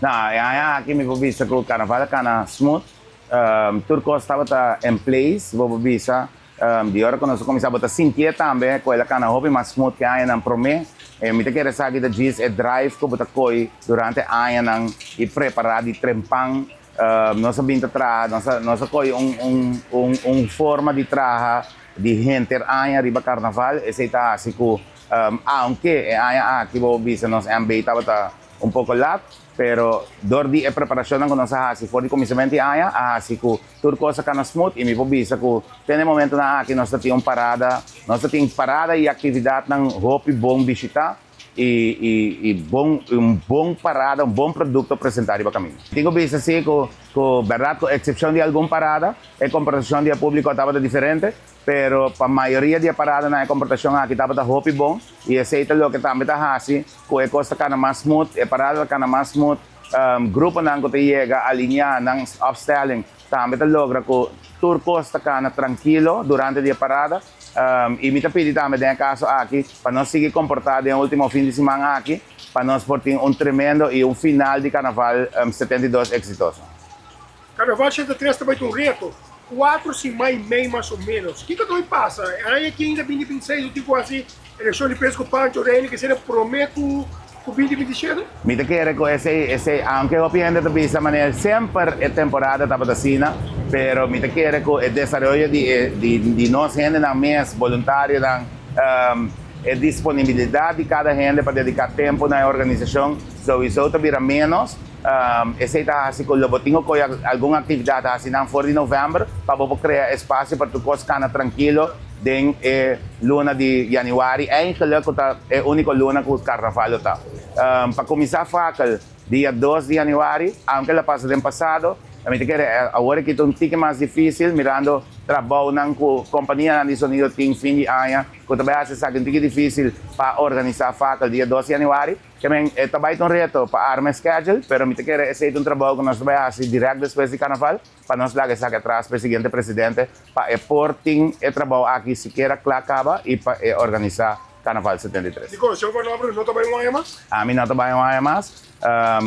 No, e aña aki mi por bisa ku karnaval a kana smooth. Tur kos tabata in place, bo por bisa. Di ora ku nos a kuminsá bo ta sintié tambe ku el a kana hopi mas smooth ku e añanan promé. Mi ta kere sa ki ta djis e drive ku bo ta koi durante añanan i prepará di trempan. Nos a bin ta traha, nos a koi un forma di traha di henter aña riba karnaval. Esei ta hasi ku aunke e aña aki bo por bisa nos MB tabata un poko lat, pero dor di e preparashonnan ku nos a hasi for di kuminsamentu di aña a hasi ku tur kos a kana smooth i mi por bisa ku te na e momentunan aki nos ta tin un parada, nos ta tin parada i aktividatnan hopi bon bishitá i bon un bon parada, un bon produkto presentá riba kaminda. Tin ku bisa si ku ku bèrdat ku eksepshon di algun parada e komportashon di e públiko tabata diferente, pero pa mayoria di e paradanan e komportashon aki tabata hopi bon i esei ta loke tambe ta hasi ku e kos ta kana mas smooth, e parada ta kana mas smooth, gruponan ku ta yega alineá nan opstelling tambe ta logra ku tur kos ta kana trankilo durante di e parada. I mi ta pidi tambe den e kaso aki pa nos sigui komportá den e último fin di siman aki pa nos por tin un tremendo i un final di Karnaval 72 eksitoso. Karnaval 83 ta bai ta un reto, kuatro siman i mei mas o ménos. Kiko ta bai pasa? E aña aki ainda 2026 lo tin ku hasi elekshon di pres ku Pancho Reina ke sera promé ku 2027? Mi ta kere ku esei esei aunke hopi hende ta bisa manera semper e temporada tabata asina, pero mi ta kere ku e desaroyo di e di di nos hendenan mes, boluntarionan, e disponibilidat di kada hende pa dediká tempu na e organisashon souiso ta bira ménos. Esei ta hasi ku lo bo tin ku kohe algun aktividat hasi nan for di novèmber pa bo por krea espasio pa tur kos kana trankilo den e luna di yanüari, eigenlik ku ta e úniko luna ku karnaval lo ta. Pa kuminsá fakel dia 2 di yanüari, aunke el a pasa den pasado, mi ta kere awor aki ta un tiki mas difísil mirando trabounan ku kompanianan di sonido tin fin di aña ku ta bai hasi esaki un tiki difísil pa organisá fakel dia 2 di yanüari. Ke men, e ta bai ta un reto pa arma e schedule, pero mi ta kere esei ta un trabou ku nos ta bai hasi dirèkt despues di karnaval, pa nos laga esaki atras pa e siguiente presidente, pa e por tin e trabou aki sikiera kla kaba i pa e organisá Karnaval 73. Dikon, señor Van Ommeren no ta bai un aña mas? Ami no ta bai un aña mas.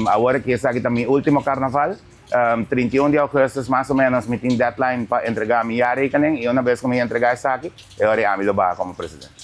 Awor aki esaki ta mi último karnaval. 31 di augustus mas o ménos mi tin deadline pa entregá mi jaarrekening i una bes ku mi entregá esaki, e ora ei ami lo baha komo presidente.